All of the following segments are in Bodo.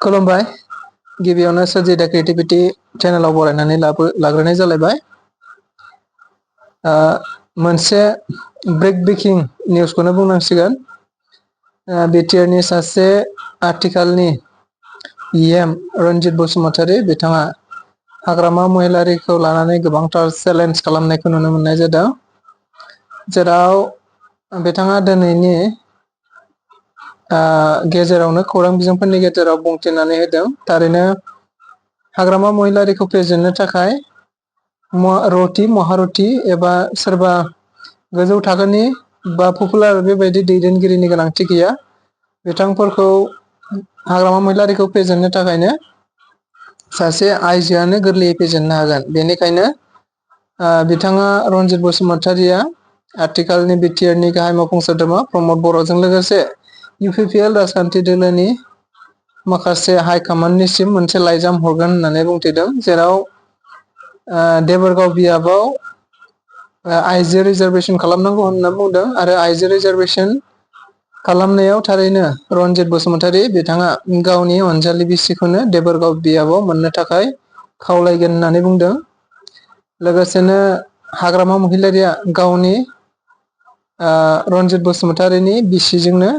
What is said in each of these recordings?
खुलुमबाय गिबियावनो सोरजिदा क्रिएटिभिटी चेनेलाव बरायनानै लाग्रोनाय जालायबाय। मोनसे ब्रेक ब्रेकिं निउसखौनो बुंनांसिगोन। बिटिआरनि सासे आथिखालनि इएम रन्जित बसुमतारी बिथाङा हाग्रामा महिलारिखौ लानानै गोबांथार चेलेन्ज खालामनायखौ नुनो मोननाय जादों, जेराव बिथाङा दिनैनि गेजेरावनो खौरां बिजोंफोरनि गेजेराव बुंथिनानै होदों। थारैनो हाग्रामा महिलारिखौ फेजेननो थाखाय रथि महारथी एबा सोरबा गोजौ थाखोनि बा पपुलार बेबायदि दैदेनगिरिनि गोनांथि गैया। बिथांफोरखौ हाग्रामा महिलारिखौ फेजेननो थाखायनो सासे आइजोआनो गोरलैयै फेजेननो हागोन। बेनिखायनो बिथाङा रन्जित बसुमतारीया आथिखालनि बिटिआरनि गाहाय मावफुं सोद्रोमा प्रमद बर'जों लोगोसे इउपिपिएल राजखान्थि दोलोनि माखासे हाइकमान्डनिसिम मोनसे लाइजाम हरगोन होननानै बुंथिदों, जेराव देबोरगाव बियाबाव आइजो रिजार्भेसन खालामनांगौ होनना बुंदों आरो आइजो रिजार्भेसन खालामनायाव थारैनो रन्जित बसुमतारी बिथाङा गावनि अनजालि बिसिखौनो देबोरगाव बियाबाव मोननो थाखाय खावलायगोन होननानै बुंदों। लोगोसेनो हाग्रामा महिलारिया गावनि रन्जित बसुमतारीनि बिसिजोंनो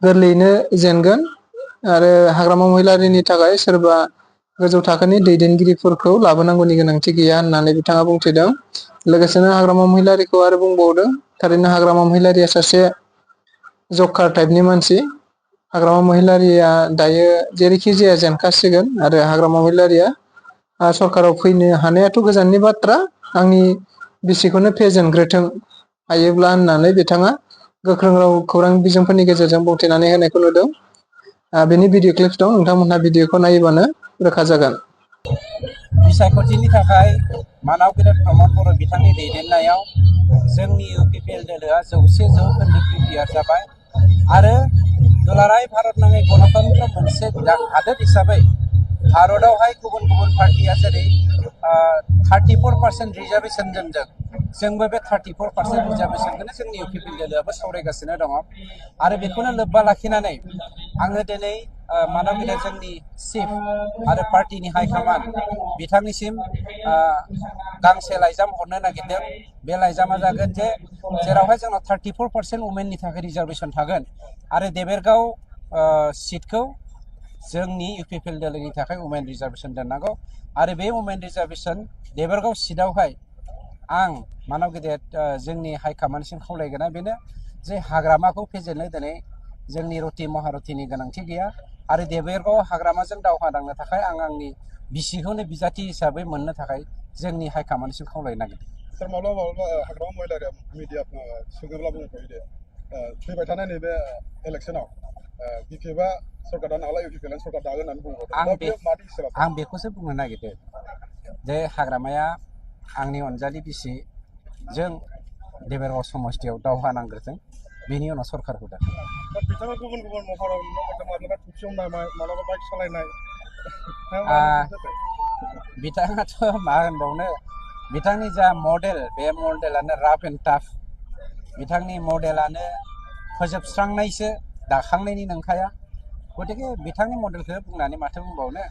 गोरलैयैनो जेनगोन आरो हाग्रामा महिलारिनि थाखाय सोरबा गोजौ थाखोनि दैदेनगिरिफोरखौ लाबोनांगौनि गोनांथि गैया होननानै बिथाङा बुंथिदों। लोगोसेनो हाग्रामा महिलारिखौ आरो बुंबावदों, थारैनो हाग्रामा महिलारिया सासे जकार टाइपनि मानसि। हाग्रामा महिलारिया दायो जेरैखि जाया जेनखासिगोन आरो हाग्रामा महिलारिया सरकाराव फैनो हानायाथ' गोजाननि बाथ्रा, आंनि बिसिखौनो फेजेनग्रोथों हायोब्ला होननानै बिथाङा गोख्रों राव खौरां बिजोंफोरनि गेजेरजों बुंथिनानै होनायखौ नुदों। बेनि भिडिअ क्लिप्स दं, नोंथांमोनहा भिडिअखौ नायोबानो रोखा जागोन। बिसायख'थिनि थाखाय मानाव गेदेर प्रमद बर' बिथांनि दैदेननायाव जोंनि इउपिपिएल दोलोआ 100% प्रिपेयार जाबाय आरो दुलाराय भारत नाङै गणतन्त्र मोनसे हादोर हिसाबै भारतआवहाय गुबुन गुबुन पार्टिया जेरै 34% रिजार्भेसन दोनदों, जोंबो बे 34% रिजार्भेसनखौनो जोंनि इउपिपिएल दोलोआबो सावरायगासिनो दङ। आरो बेखौनो लोब्बा लाखिनानै आङो दिनै मानाव गेदेर जोंनि चिफ आरो पार्टिनि हाइकमान्ड बिथांनिसिम गांसे लाइजाम हरनो नागिरदों। बे लाइजामा जागोन जे जेरावहाय जोंनाव 34% वुमेननि थाखाय रिजार्भेसन थागोन आरो देबोरगाव सिटखौ जोंनि इउपिपिएल दोलोनि थाखाय वुमेन रिजार्भेसन दोननांगौ आरो बे वुमेन रिजार्भेसन देबोरगाव सिटआवहाय आं मानाव गेदेर जोंनि हाइकमान्डसिम खावलायगोना बेनो जे हाग्रामाखौ फेजेननो दिनै जोंनि रथि महारथीनि गोनांथि गैया आरो देबोरगाव हाग्रामाजों दावहा नांनो थाखाय आं आंनि बिसिखौनो बिजाथि हिसाबै मोननो थाखाय जोंनि हाइकमान्डसिम खावलायनो नागिरदों। सार माब्लाबा हाग्रामा महिलारिया मिडिया सोङोब्ला बुंफैयो दे फैबाय थानाय नैबे इलेक्सनाव बिपिएफआ सरकार दानो हाला, इउपिपिएल सरकार दागोन होननानै बुंहरदों। आं बेखौसो बुंनो नागिरदों जे हाग्रामाया आंनि अनजालि बिसिजों देबोरगाव समस्थियाव दावहा नांग्रोथों, बेनि उनाव सरकारखौ दा बिथाङा गुबुन गुबुन महराव नुनो मोनदों, माब्लाबा थुबसियाव नामाय, माब्लाबा बाइक सालायनाय। बिथाङाथ' मा होनबावनो, बिथांनि जा मडेल बे मडेलानो राफ एन्ड टाफ। बिथांनि मडेलानो फोजोबस्रांनायसो, दाखांनायनि नंखाया। गतिके बिथांनि मडेलखौ बुंनानै माथो बुंबावनो,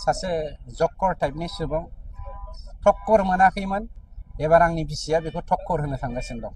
सासे जक्कर टाइपनि सुबुं, थक्कर मोनाखैमोन, एबार आंनि बिसिया बेखौ थक्कर होनो थांगासिनो दं।